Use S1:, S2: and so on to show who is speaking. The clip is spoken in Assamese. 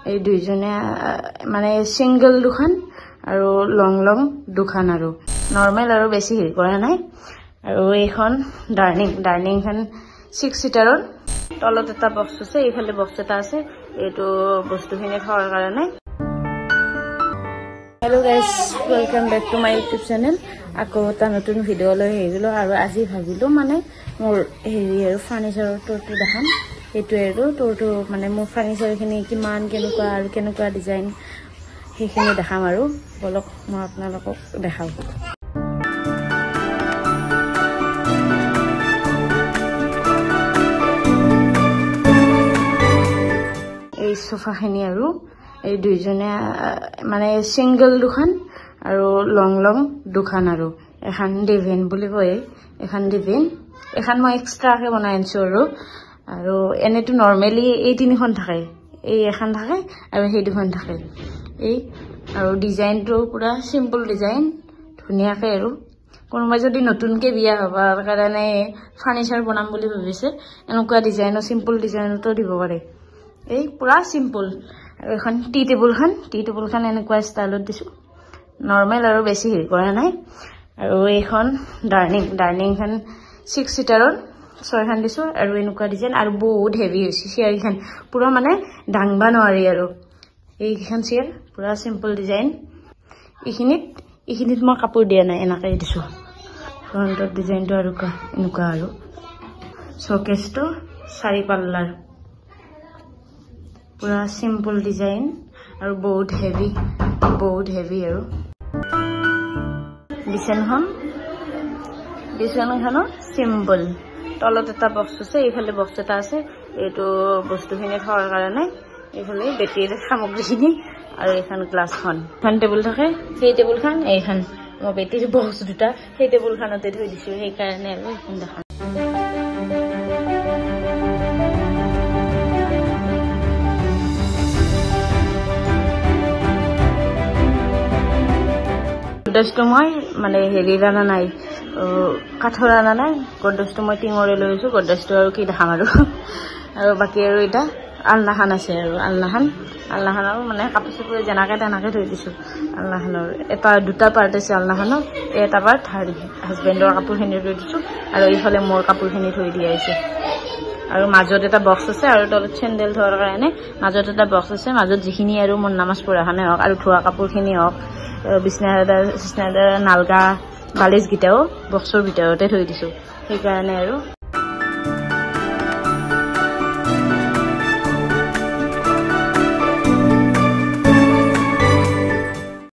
S1: এই দুইজনে মানে সিঙ্গল দুখন আৰু লং লং দুখন আৰু নৰ্মেল আৰু বেছি হেৰি কৰা নাই। আৰু এইখন ডাইনিংখন 6 সিটাৰৰ তলত এটা বক্স আছে, এইফালে বক্স এটা আছে, এইটো বস্তুখিনি থোৱাৰ কাৰণে। Hello guys, welcome back to my YouTube channel. আকৌ এটা নতুন ভিডিঅ' লৈ আহি গ'লোঁ। আৰু আজি ভাবিলোঁ মানে মোৰ হেৰি আৰু ফাৰ্নিচাৰৰ টুৰটো দেখাম। সেইটোৱে আৰু টুৰটো মানে মোৰ ফাৰ্নিচাৰখিনি কিমান কেনেকুৱা আৰু কেনেকুৱা ডিজাইন সেইখিনি দেখাম। আৰু বলক মই আপোনালোকক দেখাওঁ। এই চোফাখিনি আৰু এই দুইজনে মানে সিঙ্গল দুখন আৰু লং লং দুখন আৰু এখন ডিভেন বুলি কয়, এখন ডিভেন এখন মই এক্সট্ৰাকে বনাই আনিছোঁ। আৰু আৰু এনেতো নৰ্মেলি এই তিনিখন থাকে, এই এখন থাকে আৰু সেই দুখন থাকে। এই আৰু ডিজাইনটো পুৰা চিম্পল ডিজাইন, ধুনীয়াকে। আৰু কোনোবাই যদি নতুনকৈ বিয়া হ'বৰ কাৰণে ফাৰ্নিচাৰ বনাম বুলি ভাবিছে, এনেকুৱা ডিজাইনো চিম্পল ডিজাইনতো দিব পাৰে। এই পুৰা চিম্পল। আৰু এখন টি টেবুলখন এনেকুৱা ষ্টাইলত দিছোঁ, নৰ্মেল আৰু বেছি হেৰি কৰা নাই। আৰু এইখন ডাইনিংখন 6 সিটাৰৰ 6খন দিছোঁ আৰু এনেকুৱা ডিজাইন। আৰু বহুত হেভি হৈছে চেয়াৰকেইখন, পুৰা মানে দাংবা নোৱাৰি। আৰু এইকেইখন চেয়াৰ পুৰা চিম্পল ডিজাইন। এইখিনিত মই কাপোৰ দিয়া নাই, এনেকৈ দিছোঁ। ফ্ৰণ্টৰ ডিজাইনটো আৰু এনেকুৱা। আৰু শ্ব'কেছটো 4 পাল্লাৰ, পুৰা চিম্পল ডিজাইন আৰু বহুত হেভি। আৰু বিচনাখনো চিম্পল, তলত এটা বক্স আছে, এইফালে বক্স এটা আছে, এইটো বস্তুখিনি থোৱাৰ কাৰণে। এইফালে বেটীৰ সামগ্ৰীখিনি আৰু এইখন গ্লাছখন, এখন টেবুল থাকে, সেই টেবুলখন এইখন মই বেটীৰ বক্স দুটা সেই টেবুলখনতে থৈ দিছোঁ, সেইকাৰণে আৰু এইখন দেখা। গডৰেজটো মই মানে হেৰিৰ অনা নাই, কাঠৰ অনা নাই, গডৰেজটো মই টিঙৰে লৈ আহিছোঁ। গডৰেজটো আৰু কি দেখাম আৰু। আৰু বাকী আৰু এতিয়া আলনাখন আছে। আৰু আলনাখনৰ মানে কাপোৰ চাপোৰ যেনেকৈ তেনেকৈ থৈ দিছোঁ। আলনাখনৰ এটা দুটা পাৰ্ট আছে আলনাখনৰ, এই এটা পাৰ্ট হাজবেণ্ডৰ কাপোৰখিনি থৈ দিছোঁ আৰু এইফালে মোৰ কাপোৰখিনি থৈ দিয়া হৈছে। আৰু মাজত এটা বক্স আছে আৰু তলত চেণ্ডেল থোৱাৰ কাৰণে মাজত এটা বক্স আছে। মাজত যিখিনি আৰু মোৰ নামাজ পঢ়াখনে হওক আৰু ধোৱা কাপোৰখিনি হওক, বিচনা নালগা বালিচকেইটাও বক্সৰ ভিতৰতে থৈ দিছোঁ, সেইকাৰণে আৰু।